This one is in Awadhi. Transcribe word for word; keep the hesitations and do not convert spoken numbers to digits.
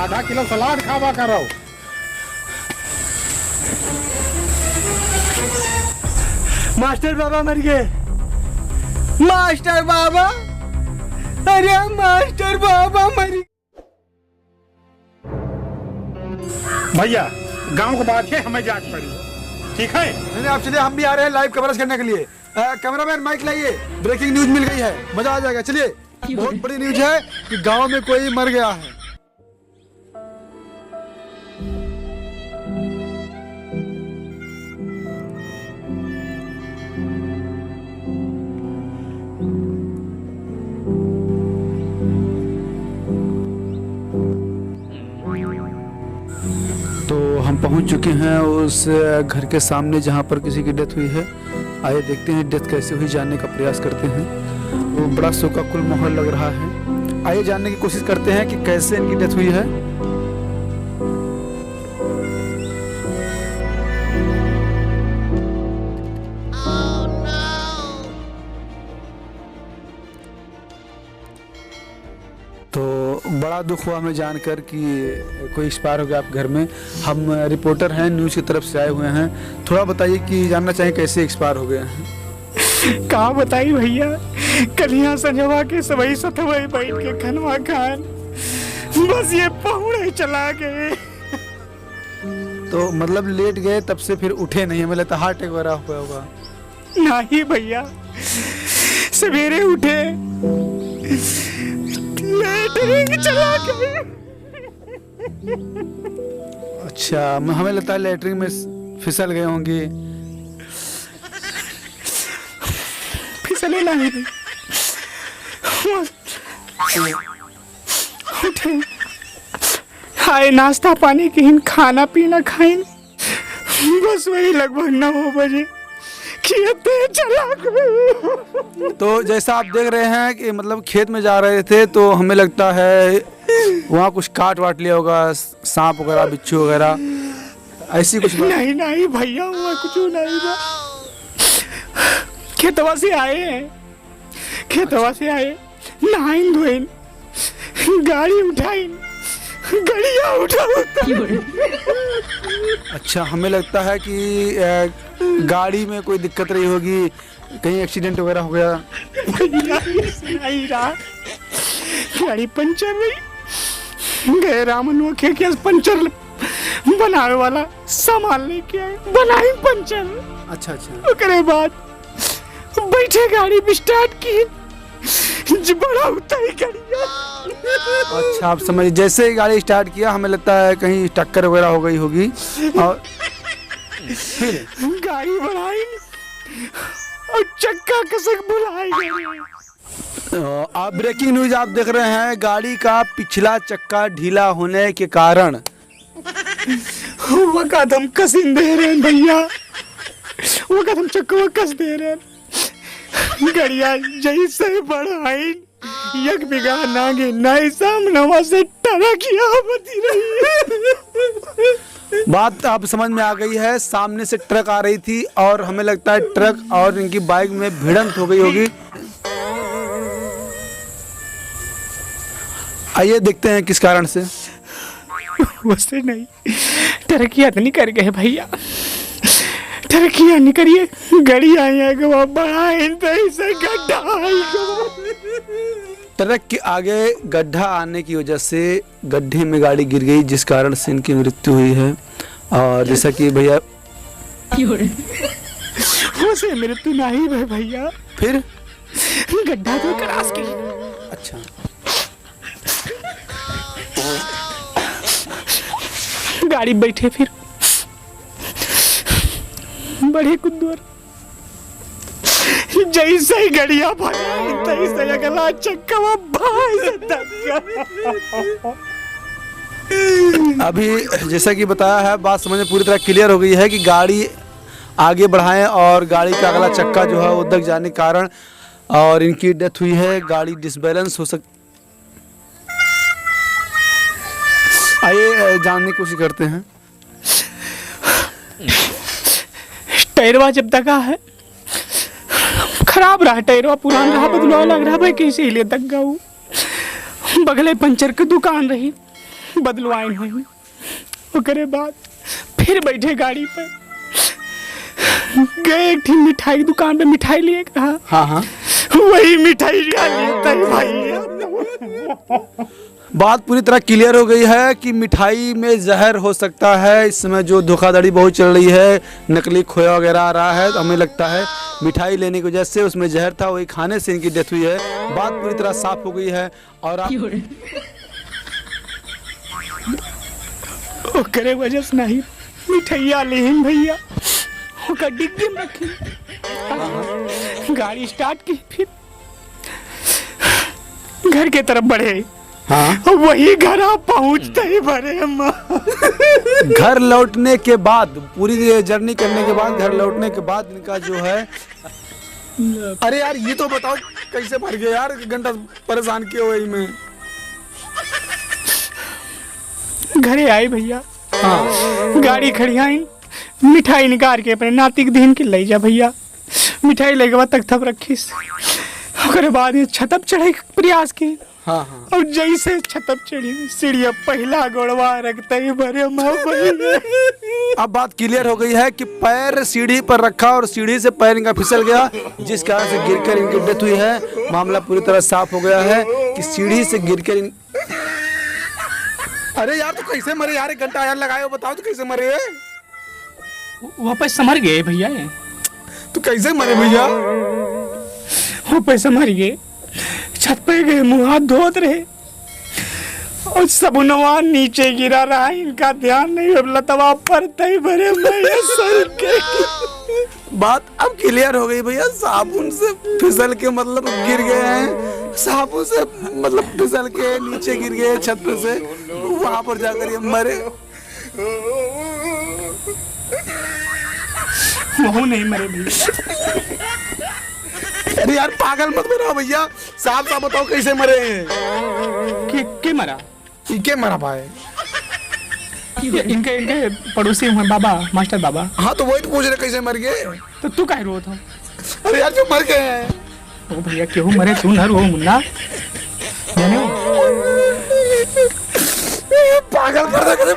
आधा किलो सलाद खावा करो। मास्टर बाबा मर गए। मास्टर बाबा, अरे मास्टर बाबा मर गए। भैया, गांव के बात है, हमें जाके पड़ी, ठीक है? नहीं, नहीं, आप चलिए, हम भी आ रहे हैं लाइव कवरेज करने के लिए। अ, कैमरामैन, माइक लाइए, ब्रेकिंग न्यूज मिल गई है, मजा आ जाएगा। चलिए, बहुत बड़ी न्यूज है कि गांव में कोई मर गया है। तो हम पहुंच चुके हैं उस घर के सामने जहां पर किसी की डेथ हुई है। आइए देखते हैं डेथ कैसे हुई, जानने का प्रयास करते हैं। वो बड़ा शोकाकुल माहौल लग रहा है। आइए जानने की कोशिश करते हैं कि कैसे इनकी डेथ हुई है। तो बड़ा दुख हुआ हमें जानकर कि कोई एक्सपायर हो गया आपके घर में। हम रिपोर्टर हैं, न्यूज़ की तरफ से आए हुए हैं। थोड़ा बताइए कि जानना चाहें कैसे एक्सपायर हो गए हैं। का बताई भैया, कलिया संझवा के सबही सथवई बैठ के खनवा खान, बस ये पहुड़े चला गए। तो मतलब लेट गए, तब से फिर उठे नहीं, हमें लगता हार्ट अटैक वगैरह हुआ होगा। नहीं भैया, सवेरे उठे, लेटरिन चला गए। अच्छा, म-, हमें लगता है लेटरिन में स-, फिसल गए होंगे। फिसले नहीं। उठे, खाए, नाश्ता पानी किहिन, खाना पीना खाइन, बस वही लगभग नौ बजे खेते चला गए। तो जैसा आप देख रहे हैं कि मतलब खेत में जा रहे थे, तो हमें लगता है वहाँ कुछ काट वाट लिया होगा, सांप वगैरह, बिच्छू वगैरह, ऐसी कुछ बात? नहीं, नहीं भैया, हुआ कुछ नहीं बा। खेतवा से आए हैं, खेतवा से आए, नहाइन धोइन, गाड़ी उठाइन, गड़िया उठाउत। अच्छा, हमें लगता है कि, अ, गाड़ी में कोई दिक्कत रही होगी, कहीं एक्सीडेंट वगैरह हो गया। भैया, नहीं रहा, गाड़ी पंचर रही, गए रामन वो के, के पंचर बनावे वाला सामान लेके आए, बनाई पंचर। अच्छा, अच्छा। ओकरे बाद बैठे गाड़ी भी स्टार्ट की, जी बड़ा होता ही गाड़ी। अच्छा, आप समझ, जैसे ही गाड़ी स्टार्ट किया, हमें लगता है कहीं टक्कर वगैरह हो गई होगी। और फिर गाड़ी बढ़ाई और चक्का कसक भुलाई गई। अ, आप ब्रेकिंग न्यूज आप देख रहे हैं, गाड़ी का पिछला चक्का ढीला होने के कारण वो कदम कसिन दे रहे हैं भैया, वो कदम चक्का कस दे रहे हैं। गड़िया जैसे बढ़ाइन, एक बीघा नागे नाई सामनवा से टरकिया बती रही। बात अब समझ में आ गई है, सामने से ट्रक आ रही थी और हमें लगता है ट्रक और इनकी बाइक में भिड़ंत हो गई होगी। आइए देखते हैं किस कारण से। वैसे नहीं, टरकिया तो नहीं कर गए भैया, टरकिया नहीं करिए, गड़िया आए गवा बड़ा इंतई से गड्ढा आई गवा। ट्रक के आगे गड्ढा आने की वजह से गड्ढे में गाड़ी गिर गई, जिस कारण से इनकी मृत्यु हुई है। और जैसा कि भैया उसे मृत्यु नहीं भई भैया, फिर गड्ढा तो क्रॉस की। अच्छा। गाड़ी बैठे फिर बढ़े कुछ दूर, जैसे ही गड़िया भगाई, तैसे अगला चक्कवा भाई से धक्का। अभी जैसा कि बताया है, बात समझ में पूरी तरह क्लियर हो गई है कि गाड़ी आगे बढ़ाएं और गाड़ी का अगला चक्का जो है वो दब जाने के कारण और इनकी डेथ हुई है। गाड़ी डिसबैलेंस हो सक-, आइए, अ, जानने की कोशिश करते हैं। टायरवा जब दगा है, खराब रहा टायरवा, पुरान रहा, बदलवा लग रहा भाई, कैसे ही ले दगा हो। बगले पंचर के दुकान रही, बदलवाइन है। ओकरे बाद फिर बैठे गाड़ी पर, गए एक ठे मिठाई दुकान पे, मिठाई लिए कहा। हाँ, हाँ। वही मिठाई खा लेता है भाई। बात पूरी तरह क्लियर हो गई है कि मिठाई में जहर हो सकता है। इस समय जो धोखाधड़ी बहुत चल रही है, नकली खोया वगैरह आ रहा है, तो हमें लगता है मिठाई लेने की वजह से उसमें जहर था, वही खाने से इनकी डेथ हुई है। बात पूरी तरह साफ हो गई है। और आप ओकरे वजह से नहीं, मिठैया लेहिन भैया, ओकर डिग्गी में रखी, गाड़ी स्टार्ट की, फिर घर के तरफ बढ़े। हाँ। वही घर आप पहुँचते ही भरे माँ। घर लौटने के बाद, पूरी ये जर्नी करने के बाद, घर लौटने के बाद इनका जो है, अरे यार, ये तो बताओ, कैसे मर गए यार? एक घंटा परेशान किए हो यही में। घरे आई भैया, हाँ। गाड़ी खड़ी आई, मिठाई निकाल के अपने नाती के दीन के ले जा भैया। मिठाई लेके बाद तख्ता पर रखिस, ओकरे बाद ये छतप चढ़े के प्रयास की। हाँ, हाँ। और जैसे छतप चढ़ी, सीढ़िया पहला गोड़वा रखते ही भरे माँ भैया। अब बात क्लियर हो गई है कि पैर सीढ़ी पर रखा और सीढ़ी से पैर इनका फिसल गया, जिस कारण से गिरकर इनकी डेथ हुई है। मामला पूरी तरह साफ हो गया है कि सीढ़ी से गिरकर इन... अरे यार, तू कैसे मरे यार? एक घंटा यार लगाए हो, बताओ तू कैसे मरे? वो पैसा मर गए भैया। तू कैसे मरे भैया? वो पैसा मर गए, छत पे गए, मुँह हाथ धोत रहे और सबुनवा नीचे गिरा रहा, इनका ध्यान नहीं, अब लतवा पर तई भरे मैं सर के। बात अब क्लियर हो गई भैया, साबुन से फिसल के मतलब गिर गए हैं, साबुन से मतलब फिसल के नीचे गिर गए छत पे से, वहां पर जाकर ये मरे। वो नहीं मरे भैया। अरे यार, पागल मत बनाओ भैया, साफ साफ बताओ कैसे मरे हैं? के, के मरा? ई के मरा पाए? ये इनके, इनके पड़ोसी हुए बाबा, मास्टर बाबा। हाँ, तो वही तो पूछ रहे कैसे मर गए। तो तू काहे रोत हो? अरे यार, जो मर गए हैं। ओ भैया, केहू मरे तू ना रो मुन्ना। जाने हो? पागल कर दे।